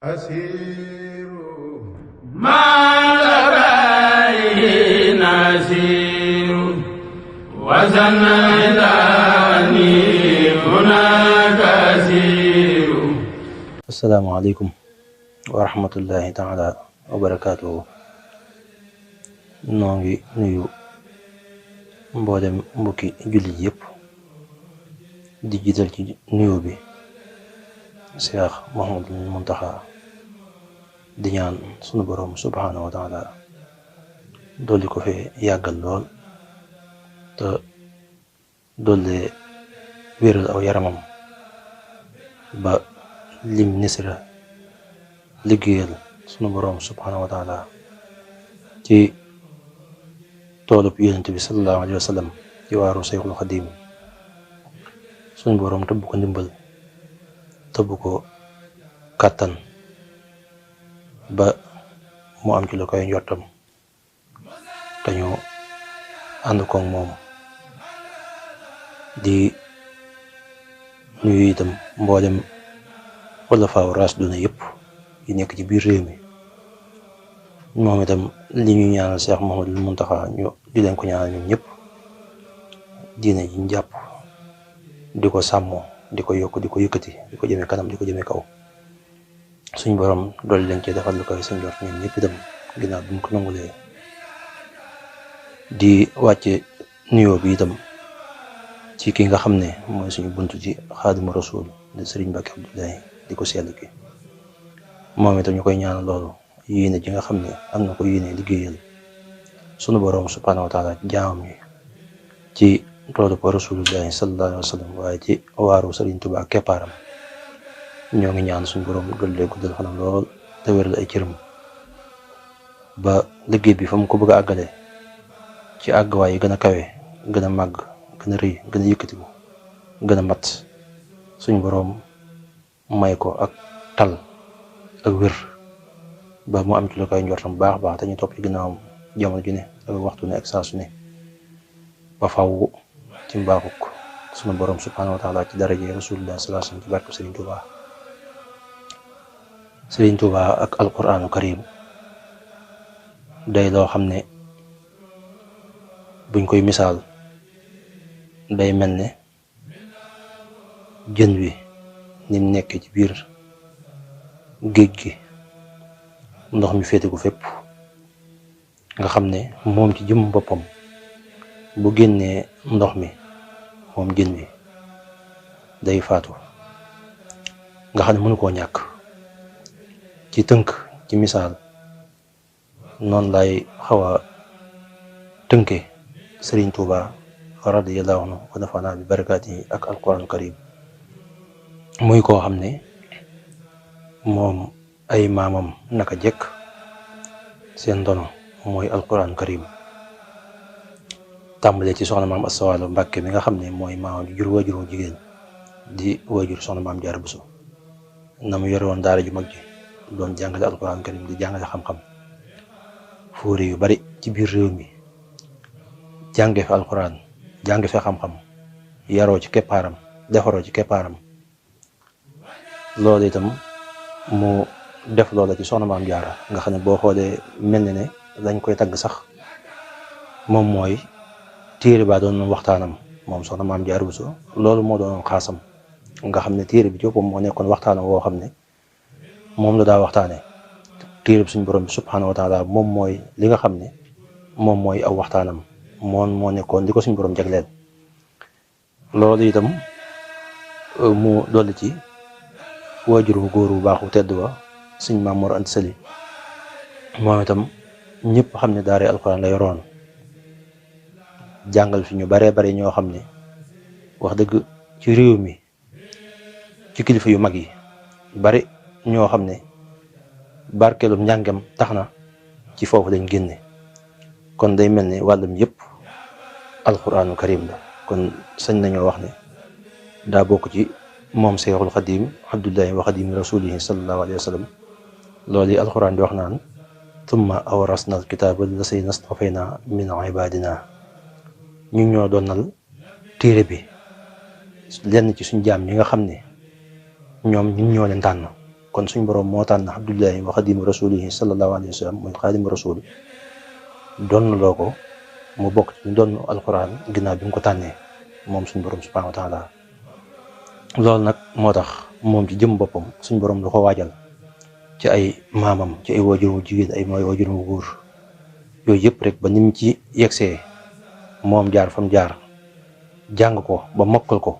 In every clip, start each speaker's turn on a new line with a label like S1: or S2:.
S1: أسير ما لبيه نسير وزناني هناك أسير.
S2: السلام عليكم ورحمة الله تعالى وبركاته. noo ngi nuyu mboolem mbokki jullit yëpp di jiital ci nuyu bi Cheikh Mouhamadul Muntaxa di ñaan sunu borom subhanahu wa taala dolli ko fee yàggal lool te dolli wéral aw yaramam ba lim nisra liggéeyal sunu borom subhanahu wa taala ci toolub yonent bi sallallahu alayhi wa sallam ci waaru Seyxul Xadim suñ boroom tëbb ko ndimbal tëbb ko kàttan ba mu am ci lu koy njortam te ñu ànd koog moom di nuyu itam mboolem xulafaa raashidiin yëpp yi nekk ci biir réew mi moom itam li ñu ñaanal Cheikh Mouhamadul Muntaxa ñu di leen ko ñaanal ñoom ñëpp diine ji ñu jàpp di ko sàmmoo di ko yokk di ko yëkkati di ko jëme kanam di ko jëme kaw suñ borom doolu leen ci defal lu koy suñ jot ñoom ñëpp itam ginnaaw bi ñu ko nangulee di wàcce nuyoo bi itam ci ki nga xam ne mooy suñu buntu ci Xaadimu Rasuul di Sëriñ Mbàkke Abdoulaye di ko sell ki moom itam ñu koy ñaanal loolu yéene ji nga xam ne am na ko yéene liggéeyal sunu borom subhanahu wa taala jaamam yi ci toolu ko rasulullahi sallallahu alayhi wa sallam waaye ci waaru Sëriñ Tuubaa keppaaram ñoo ngi ñaan suñu borom dolli guddal fanam lool te wéral ay cëram ba liggéey bi fa mu ko bëgg a àggale ci àgguwaay yi gën a kawe gën a màgg gën a rëy gën a yëkkatiku gën a mat suñu borom may ko ak tal ak wér ba mu am ci lu koy njortam baax baax te ñu topp ci ginnaawam jamono ju ne ak waxtu ne ak saa su ne ba faw ci mbaaxuk sunu borom subhanahu wa taala ci daraje rasulullah sallallahu alayhi wasallam ci barke Sëriñ Tuubaa ak alquranu karim day loo xam ne buñ koy misaal day mel ne jën wi ni mu nekk ci biir géej gi ndox mi féete ko fépp nga xam ne moom ci jëm boppam bu génnee ndox mi moom jën wi day faatu nga xam ne mënu koo ñàkk ci tënk ci misaal noonu lay xaw a tënke Sëriñ Tuubaa radiyallahu anhu wa nafaana bi barakaatihi ak alquran karim muy koo xam ne moom ay maamam naka jekk seen ndono mooy alquran karim tàmbalee ci soxna maam Asta Waalo Mbàkke mi nga xam ne mooy maamam ju jur waajuru jigéen di waajur soxna maam Jaara Buso na mu yore woon daara ju mag ji doon jàngale alquran karim di jàngale xam-xam fóore yu bari ci biir réew mi jànge fi alquran jànge fi xam-xam yaroo ci keppaaram defaroo ci keppaaram loolu itam mu def loola ci soxna maam Jaara nga xam ne boo xoolee mel ne dañ koy tagg sax moom mooy téere baa doon waxtaanam moom soxna maam Jaara Buso loolu moo doon xaasam nga xam ne téere bi ci boppam moo nekkoon waxtaanam woo xam ne moom la daa waxtaane téere bi suñu borom bi subhanahu wa taala moom mooy li nga xam ne moom mooy aw waxtaanam moom moo nekkoon li ko suñu borom jagleel loolu itam mu dolli ci waajur wu góor bu baax bu tedd wa suñ Maam Mor Anta Sali moom itam ñëpp xam ne daara alxuraan la yoroon jàngal fi ñu baree bari ñoo xam ne wax dëgg ci réew mi ci kilifa yu mag yi bari ñoo xam ne barkeelum njàngam tax na ci foofu lañ génne kon day mel ne wàllum yëpp alxuraanu karim la kon sañ nañoo wax ne daa bokk ci moom Seexul Xadim Abdullahi wa Xadimi rasulihi sallallahu alayhi wa sallam loolu yi alxuraan di wax naan thumma awrasna alkitaaba llazina stafayna min ibadina ñu ñoo doonal téere bi lenn ci suñ jaam ñi nga xam ne ñoom ñun ñoo leen tànn kon suñ borom moo tànn abdullahi wa xadimu rasulihi sallallahu alayhi wa sallam muy xaadimu rasul donn loo ko mu bokk ci doon alquran ginnaaw bi mu ko tànnee moom suñ borom subhanahu wa taala. loolu nag moo tax moom ci jëm boppam suñ borom da ko waajal ci ay maamam ci ay waajur wu jigéen ay mooy waajur wu góor yooyu yëpp rek ba nim ci yegsee moom jaar fam jaar jàng ko ba mokkal ko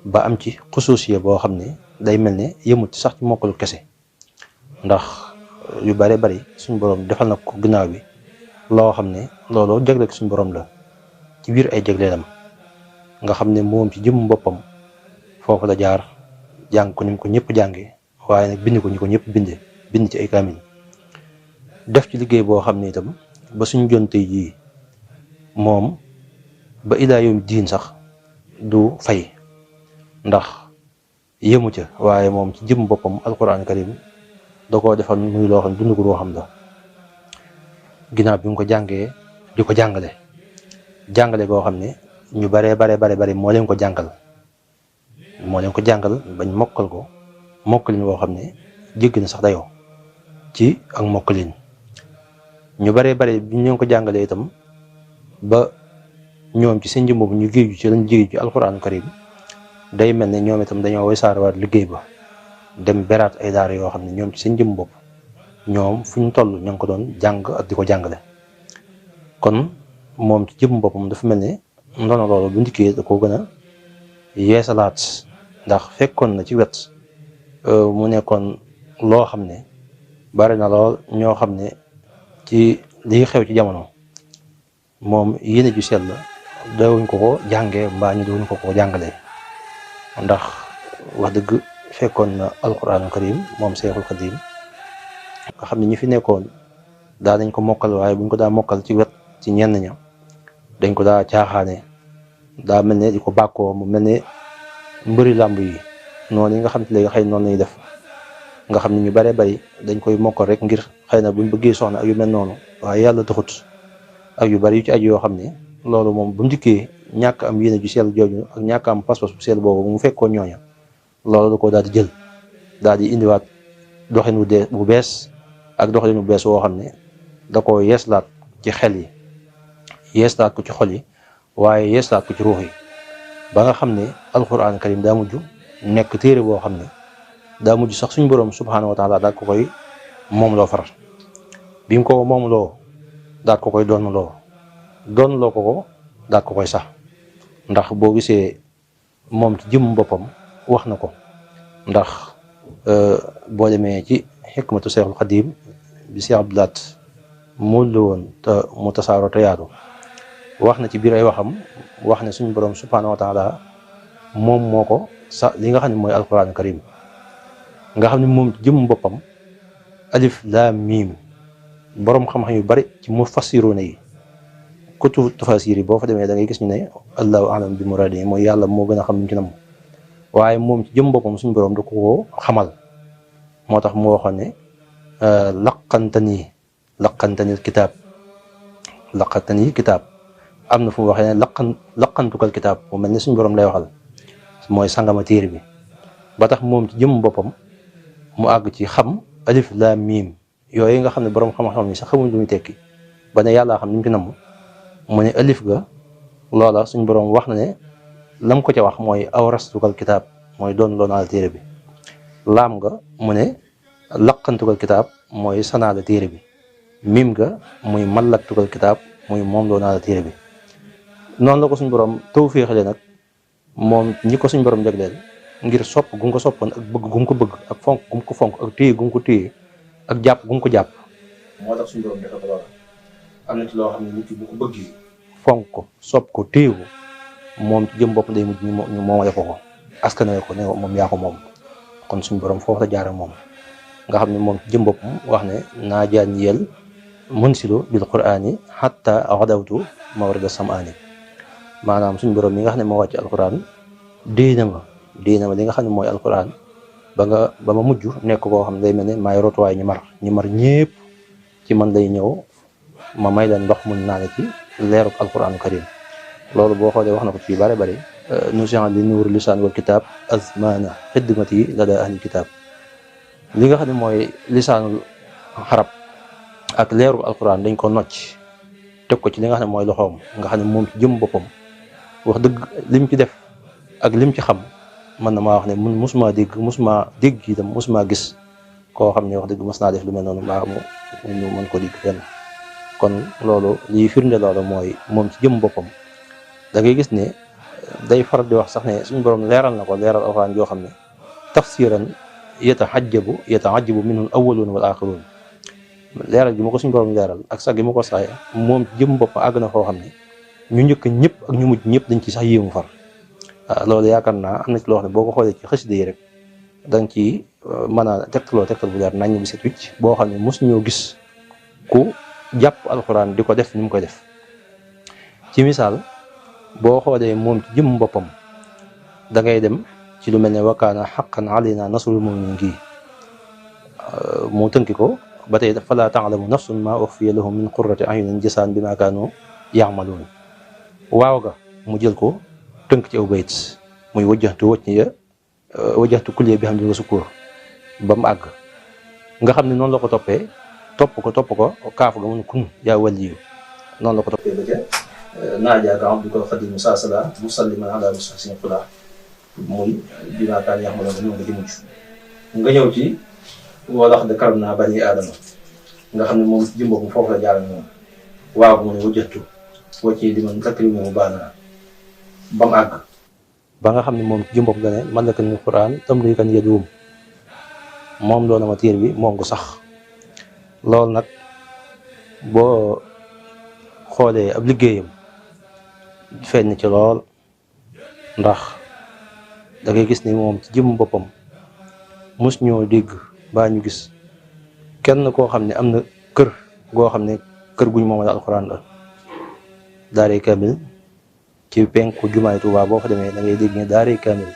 S2: ba am ci xusuusiya boo xam ne day mel ne yëmut sax ci mokkalu kese, ndax yu bare bari suñ borom defal na ko ginnaaw bi loo xam ne looloo jagleel suñ borom la ci biir ay jagleelam nga xam ne moom ci jëm boppam foofu la jaar jàng ko ni mu ko ñëpp jàngee, waaye nag bind ko ñu ko ñëpp bind ci ay kaamil def ci liggéey boo xam ne itam ba suñ jonte jii moom ba ilaa yawmi diin sax du fay, ndax yëmu ca waaye moom ci jëm boppam alquran karim da koo defal muy loo xam dund ko loo xam la ginnaaw bi mu ko jàngee di ko jàngale goo xam ne ñu bare moo leen ko jàngal bañ mokkal ko mokkalin boo xam ne jégg na sax dayoo ci ak mokkalin ñu bare bi ñu ko jàngalee itam ba ñoom ci seen jëm boobu ñu géeju ci lañ géeju ci alquran karim day mel ne ñoom itam dañoo wasaarawaat liggéey ba dem beraat ay daara yoo xam ne ñoom ci seen jëm bopp ñoom fu ñu toll ña ngi ko doon jàng ak di ko jàngale. kon moom ci jëm boppam dafa mel ne ndono loolu bu ndikkee da koo gën a yeesalaat, ndax fekkoon na ci wet mu nekkoon loo xam ne bari na lool ñoo xam ne ci liy xew ci jamono moom yéene ju sell la dawuñ ko jàngee mbaa ñu dawuñ ko jàngalee, ndax wax dëgg fekkoon na alquranu karim moom Seexul Xadim nga xam ne ñi fi nekkoon daa dañ ko mokkal, waaye buñ ko daa mokkal ci wet ci ñenn ña dañ ko daa caaxaane, daa mel ne di ko bàkkoo mu mel ne mbëri làmb yi noonu yi nga xam ne léegi xëy noonu lañuy def nga xam ne ñu bare bari dañ koy mokkal rek ngir xëy na buñ bëggee soxna ak yu mel noonu, waaye yàlla taxut ak yu bari yu ci aju yoo xam ne loolu moom bu mu dikkee ñàkk am yéene ju sell jooju ak ñàkk am pas-pas bu sell boobu mu fekkoon ñooña loolu da ko daal di jël daal di indiwaat doxin bu bees ak doxalin bu bees woo xam ne da ko yeeslaat ci xel yi yeeslaat ko ci xol yi waaye yeeslaat ko ci ruux yi ba nga xam ne alquran karim daa mujj nekk téere boo xam ne daa mujj sax suñ borom subhanahu wa taala daal ko koy moom loo faral bi mu ko moom loo daal ko koy doon loo ko daal ko koy sax, ndax boo gisee moom ci jëm boppam wax na ko, ndax boo demee ci xikmatu Seexul Xadim bi Seex Abdul Lahat mu la woon te mu tasaaroo te yaatu wax na ci biir ay waxam wax ne suñu borom subhanahu wa taala moom moo ko sax li nga xam ne mooy alquran karim nga xam ne moom ci jëm boppam alif laam miim borom xam-xam yu bari ci mufassiruuna yi kutubu tafasir yi boo fa demee da ngay gis ñu ne allahu alam bi muradi mooy yàlla moo gën a xam ñu ci nam, waaye moom ci jëm boppam suñu borom da ko xamal moo tax mu waxoon ne laqantani kitaab am na fu mu waxee ne laqantukal kitaab mu mel ne suñu borom lay waxal mooy sangama téere bi ba tax moom ci jëm boppam mu àgg ci xam alif laam miim yooyu nga xam ne borom xam-xam ni sax xamuñ lu muy tekki ba ne yàllaa xam ni mu ci namm mu ne alif ga loola suñ borom wax na ne lam ko ca wax mooy awrastukal kitaab mooy doon loo naa la téere bi, laam nga mu ne laqantukal kitaab mooy sanaa la téere bi, miim ga muy mallaktukal kitaab muy moom loo naa la téere bi. noonu la ko suñ borom tawféexale nag moom ñi ko suñ borom jagleel ngir sopp gu mu ko soppoon ak bëgg gu mu ko bëgg ak fonk gu mu ko fonk ak téye gu mu ko téye ak jàpp gu mu ko jàpp. moo tax suñu borom defal ko loola am na ci loo xam ne nit ki bu ko bëggee fonk ko sopp ko téye ko moom ci jëm bopp day mujj ñu moomale ko askanale ko ne moom yaa ko moom. kon suñu borom foofu la jaare moom nga xam ne moom ci jëm boppam wax ne naa jaan yel munsilu bil qur'ani hatta ghadawtu mawrida sam'ani maanaam suñu borom mi nga xam ne moo wàcc alquran déena ma li nga xam ne mooy alquran ba ma mujj nekk koo xam ne day mel ne maay rotuwaay ñi mar ñépp ci man lay ñëw ma may leen ndox mun naane ci leeruk alquranu karim. loolu boo xoolee wax na ko ci bare bari nusian li nuur lisaan wal kitab azmana xidmati lada ahli kitab li nga xam ne mooy lisaanul xarab ak leeru alquran dañ ko nocc teg ko ci li nga xam ne mooy loxoom, nga xam ne moom ci jëm boppam wax dëgg lim ci def ak lim ci xam mën na maa wax ne mun mosuma dégg itam mosuma gis koo xam ne wax dëgg mos naa def lu mel noonu mbaa mu mën ko dégg fenn. kon loolu liy firnde loolu mooy moom ci jëm boppam da ngay gis ne day faral di wax sax ne suñu borom leeral na ko leeral alxuraan yoo xam ne tafsiran yata'ajjabu minhu al-awwaluun wal aaxiruun. leeral gi ma ko suñu borom leeral ak sax gi ma ko saay moom ci jëm boppam àgg na foo xam ne ñu njëkk ñëpp ak ñu mujj ñëpp dañ ci sax yéemu far. loolu yaakaar naa am na ci loo xam ne boo ko xoolee ci xasida yi rek danga ci mën a tegtal bu leer nañ bi set wicc boo xam ne mos ñoo gis ku jàpp alxuraan di ko def ni mu koy def. ci misaal boo xoolee moom ci jëm boppam da ngay dem ci lu mel ne wa kaana haqqan alaynaa nasrul mu'miniin gi mu tënki ko ba tey falaa ta'lamu nafsun maa ukhfiya lahum min qurrati a'yunin jazaa'an bimaa kaanu ya'maluun. waaw ga mu jël ko tënk ci aw bayt muy wajjahtu kulliya bi hamdin wa sukuur ba mu àgg nga xam ne noonu la ko toppee topp ko kaafu ga mun kun yaa waliyu noonu la ko toppee ba ca naajaaka abduka xadimu saa sala musalliman ala mustahsin xula muy bimaa kaanu ya'maluun noonu nga ci mujj nga ñëw ci walax de karam naa bani aadama nga xam ne moom ci jëmboom foofu la jaarale moom waaw mu ne wajjahtu wacci di man takrimu mu baana ba mu àgg ba nga xam ne moom ci jëmboom la ne malakan ni quran tamlikan yaduum moom doona ma téer bi moom gu sax. loolu nag boo xoolee ab liggéeyam feeñ ci lool ndax da ngay gis ni moom ci jëm boppam mos ñoo dégg baa ñu gis kenn koo xam ne am na kër goo xam ne kër guñ moom la alxuraan la. daaray kamil ci penku jumaay Tuubaa boo fa demee da ngay dégg ne daaray kamil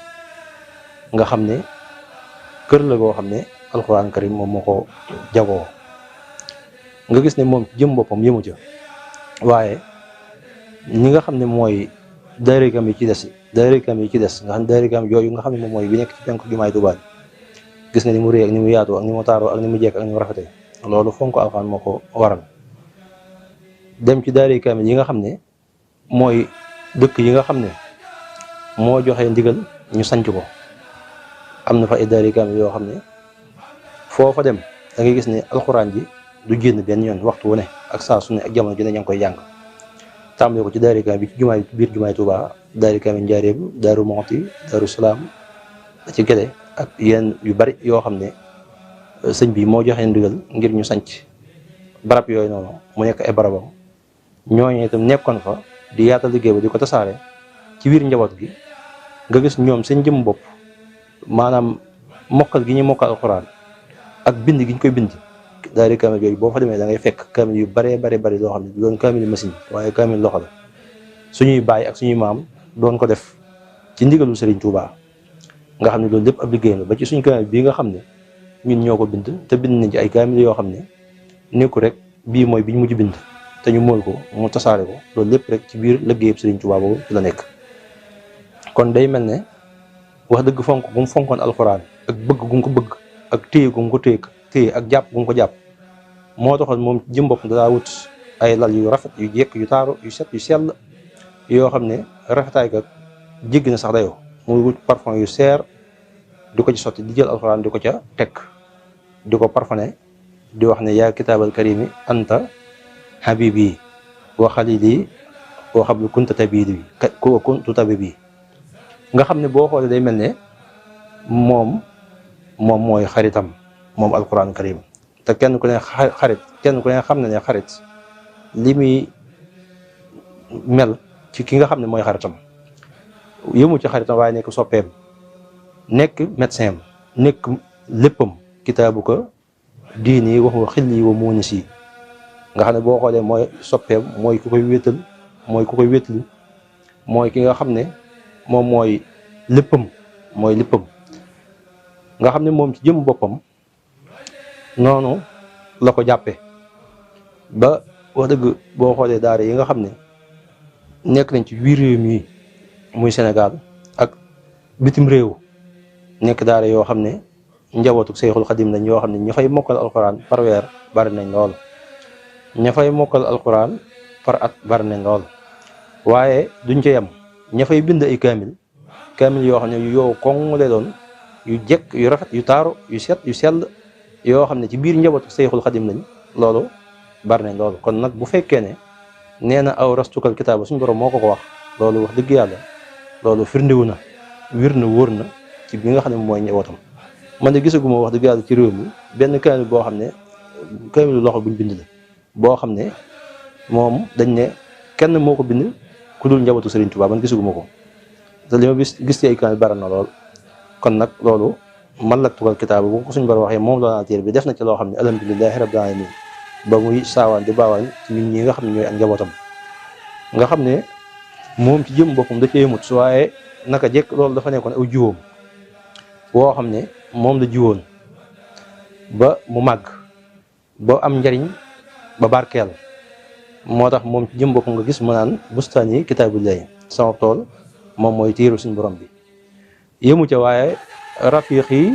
S2: nga xam ne kër la goo xam ne alxuraan karim moom moo ko jagoo. nga gis ne moom ci jëm boppam yëmu ca waaye ñi nga xam ne mooy daaray kamil yi ci des nga xam ne daaray kamil yooyu nga xam ne moom mooy bi nekk ci penku jumaay Tuubaa gis nga ni mu rëy ak ni mu yaatoo ak ni mu taaroo ak ni mu jekk ak ni mu rafetee loolu fonk alxuraan moo ko waral. dem ci daaray kamil yi nga xam ne mooy dëkk yi nga xam ne moo joxe ndigal ñu sanc ko am na fa ay daaray kamil yoo xam ne foofa dem da ngay gis ne alxuraan ji du génn benn yoon waxtu wu ne ak saa su ne ak jamono ji ne ña ngi koy jàng. tàmbale ko ci daaray kamil bi ci biir jumaay Tuubaa daaray kamil Njaaréem Daaru Muxti Daaru Salaam ci Gede ak yenn yu bari yoo xam ne sëñ bi moo joxe ndigal ngir ñu sanc barab yooyu noonu mu nekk ay barabam ñooñu itam nekkoon fa di yaatal liggéey ba di ko tasaare ci biir njaboot gi nga gis ñoom seen jëm bopp maanaam mokkal gi ñu mokkal alxuraan ak bind gi ñu koy bind. daari kaamil yooyu boo fa demee da ngay fekk kaamil yu bari loo xam ne du doon kaamil machine waaye kaamil loxo la suñuy baay ak suñuy maam doon ko def ci ndigalu Serigne Touba nga xam ne loolu lépp ab liggéeyam la ba ci suñu kaamil bii nga xam ne ñun ñoo ko bind te bind nañ ci ay kaamil yoo xam ne nekku rek bii mooy biñ mujj bind te ñu mool ko mu tasaare ko loolu lépp rek ci biir liggéeyub Serigne Touba boobu ci la nekk. kon day mel ne wax dëgg fonk bu mu fonkoon alxuraan ak bëgg gu mu ko bëgg ak téye gu mu ko téye ak jàpp gu mu ko jàpp moo taxoon moom jëm bopp daa wut ay lal yu rafet yu jekk yu taaru yu set yu sell yoo xam ne rafetaay ga jéggi na sax dayoo muy wut parfum yu seer di ko ci sotti di jël alxuraan di ko ca teg di ko parfumé di wax ne yaa kitaabal karimi anta habibi wa xalili wa xablu kunta tabidi kuntu tabibi nga xam ne boo xoolee day mel ne moom mooy xaritam moom alquran karim te kenn ku ne xam na ne xarit li muy mel ci ki nga xam ne mooy xaritam yëmu ci xaritam waaye nekk soppeem nekk médecin am nekk léppam kitaabu ko diini waxu xilli wa muunisi nga xam ne boo xoolee mooy soppeem mooy ku koy wéetal mooy ki nga xam ne moom mooy léppam nga xam ne moom ci jëm boppam noonu la ko jàppe ba wax dëgg boo xoolee daara yi nga xam ne nekk nañ ci biir réew mi muy Sénégal ak bitim réew nekk daara yoo xam ne njabootu Seexul Xadim lañ yoo xam ne ña fay mokkal alxuraan par weer bari nañ lool ña fay mokkal alxuraan par at bari nañ lool waaye duñ ca yem ña fay bind ay kaamil yoo xam ne yu yow koŋ lay doon yu jekk yu rafet yu taaru yu set yu sell yoo xam ne ci biir njabootu Seexul Xadim lañ loolu bari nañ loolu. kon nag bu fekkee ne nee na aw rastukal kitaaba suñu borom moo ko wax loolu wax dëgg yàlla loolu firndewu na wir na wóor na ci bi nga xam ne mooy njabootam. man de gisaguma wax dëgg yàlla ci réew mi benn kaamil boo xam ne kaamilu loxo buñ bind la boo xam ne moom dañ ne kenn moo ko bind ku dul njabootu Serigne Touba man gisaguma ko te li ma gis ci ay kaamil bari na lool. kon nag loolu man la tugal kitaaba bu ko suñu borom waxee moom la téere bi def na ci loo xam ne alhamdulilahi rabbil alamin ba muy saawaan di baawaan ci ñun ñi nga xam ne ñooy ak njabootam nga xam ne moom ci jëm boppam da cee yëmut waaye naka jekk loolu dafa nekkoon aw jiwoom woo xam ne moom la jiwoon ba mu màgg ba am njariñ ba barkeel moo tax moom ci jëm boppam nga gis mu naan bustaan yi kitaabullahi sama tool moom mooy téeru suñu borom bi yëmu ca waaye rafiq yi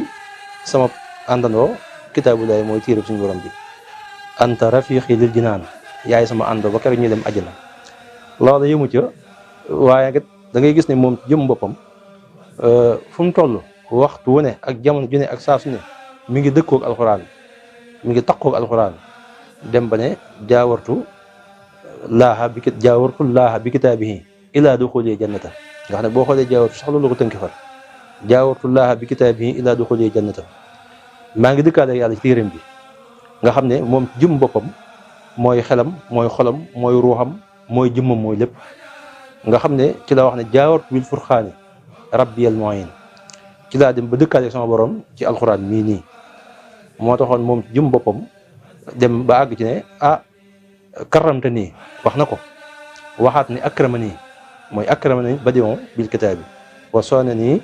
S2: sama àndandoo kitaabullahi mooy téeru suñu borom bi anta rafiqi lil jinaan yaay sama àndoo ba keroog ñu dem àjjana loolu yëmu ca waaye kat da ngay gis ne moom ci jëm boppam fu mu toll waxtu wu ne ak jamono ju ne ak saa su ne mi ngi dëkkoog alxuraan mi ngi takkoog alxuraan dem ba ne jaawartu laaha bi kitaabihi ilaa duxuli jannata nga xam ne boo xoolee jaawartu sax loolu ko tënki far jaawartu laaha bi kitaabihi ilaa duxuli jannata maa ngi dëkkaale yàlla ci téeram bi nga xam ne moom jëm boppam mooy xelam mooy xolam mooy ruuxam mooy jëmmam mooy lépp nga xam ne ci la wax ne jaawartu bil furxaani rabbiyal muin ci laa dem ba dëkkaale sama borom ci alxuraan mii nii moo taxoon moom jëm boppam dem ba àgg ci ne karamte nii wax na ko waxaat ni akrama nii mooy akrama nii badion bil kitaabi wa soona nii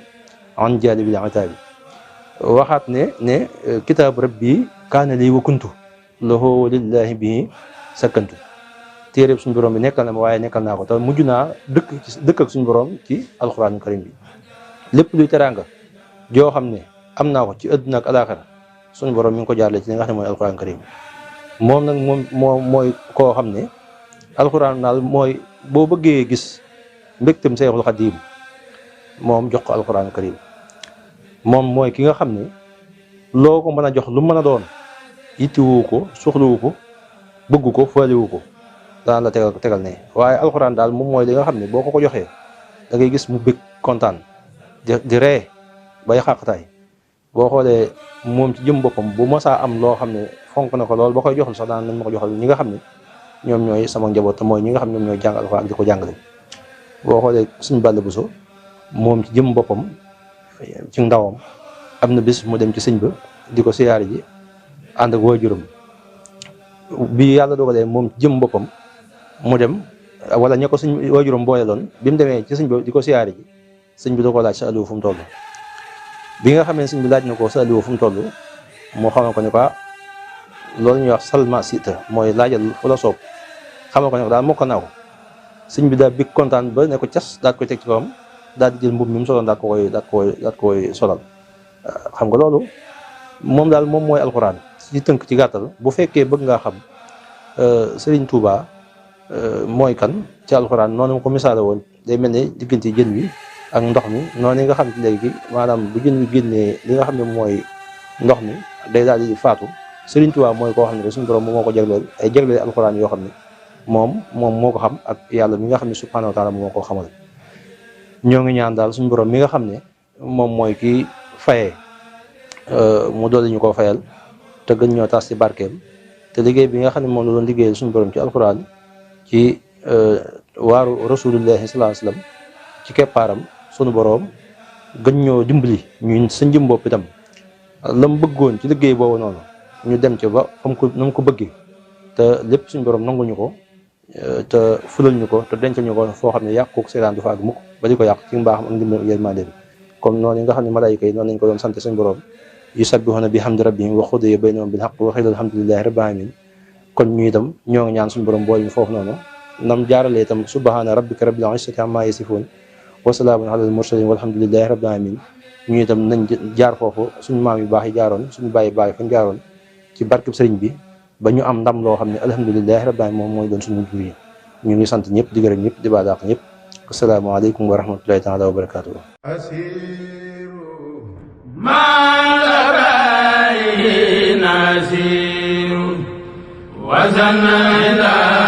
S2: an jaali bil itaabi waxaat ne kitaabu rabbi kaana lii wa kuntu lahu lillahi bihi sakkantu téere suñu borom bi nekkal na ma waaye nekkal naa ko te mujj naa dëkk ak suñu borom ci alxuraanu karim bi lépp luy teraanga joo xam ne am naa ko ci àdduna ak alaaxira suñu borom mi ngi ko jaarale ci li nga xam ne mooy alxuraanu karim moom nag moom mooy koo xam ne alxuraan daal mooy boo bëggee gis mbégtam Seexul Xadiim moom jox ko alxuraanu karim moom mooy ki nga xam ne loo ko mën a jox lu mën a doon yittiwu ko soxlawu ko bëgg ko faaliwu ko daan la tegal ne waaye alxuraan daal moom mooy li nga xam ne boo ko joxee da ngay gis mu bég kontaan di ree bay xàqtaay boo xoolee moom ci jëm boppam bu mosaa am loo xam ne fonk na ko lool ba koy joxal sax daan nañ ma ko joxal ñi nga xam ne ñoom ñooy sama njaboot te mooy ñi nga xam ne ñoom ñooy jàng alxuraan di ko jàngale boo xoolee suñu Balla Buso moom ci jëm boppam ci ndawam am na bis mu dem ci sëñ ba di ko siyaari ji ànd ak waajuram bi yàlla dogalee moom ci jëm boppam mu dem wala ña ko suñ waajuram boole loon bi mu demee ci sëñ ba di ko siyaari ji sëñ bi da ko laaj sa alluwa fu mu toll bi nga xamee sëñ bi laaj na ko sa alluwa fu mu toll moo xamal ko ne ko loolu ñuy wax salma sita mooy laajal fu la soob xamal ko ne ko daal mokk naa ko sëñ bi daal big kontaan ba ne ko cas daal koy teg ci kawam daal di jël mbubb mi mu soloon daal koy solal xam nga loolu moom daal moom mooy alxuraan ci tënk ci gàttal bu fekkee bëgg ngaa xam Serigne Touba mooy kan ci alxuraan noonu ma ko misaale woon day mel ne diggante jën wi ak ndox mi noonu nga xam ci léegi maanaam bu jën wi génnee li nga xam ne mooy ndox mi day daal di faatu Serigne Touba mooy koo xam ne suñu borom moo ko jagleel ay jagleel alxuraan yoo xam ne moom moo ko xam ak yàlla mi nga xam ne subhanahu wa taala moo ko xamal ñoo ngi ñaan daal suñu borom mi nga xam ne moom mooy kii fayee mu doole ñu ko fayal te gën ñoo tas ci barkeem te liggéey bi nga xam ne moom la doon liggéeyal suñu borom ci alxuraan ci waaru rasulullahi sallallahu alayhi wasallam ci keppaaram sunu borom gën ñoo dimbali ñun sa njëm bopp itam la mu bëggoon ci liggéey boobu noonu ñu dem ci ba fam ko na mu ko bëggee te lépp suñu borom nanguñu ko te fulal ñu ko te dencal ñu ko foo xam ne yàqu seetaan du fa ak mukk ba di ko yàq ci mbaaxam ak ndimbal yërmande bi comme noonu nga xam ne malaayika yi noonu lañ ko doon sant suñu borom yusabbihuna bi hamdi rabbihim wa qudiya baynahum bil haqq wa qila alhamdulillahi rabbil alamin kon ñu itam ñoo ngi ñaan suñu borom boole ñu foofu noonu nam jaaralee itam subhana rabbika rabbil izzati amma yasifun wa salaamun ala al mursalin walhamdulillahi rabbil alamin ñu itam nañ jaar foofu suñu maam yu baax yi jaaroon suñu bàyyi fañ jaaroon ci barkeb sëriñ bi ba ñu am ndam loo xam ne alhamdulilahi rabbil alamin moom mooy doon suñu jur yi. ñu ngi sant ñëpp di gërëm ñëpp di baal àq ñëpp asalaamaaleykum wa rahmatullahi taala wa barakaatu.
S1: nasiru wa zanna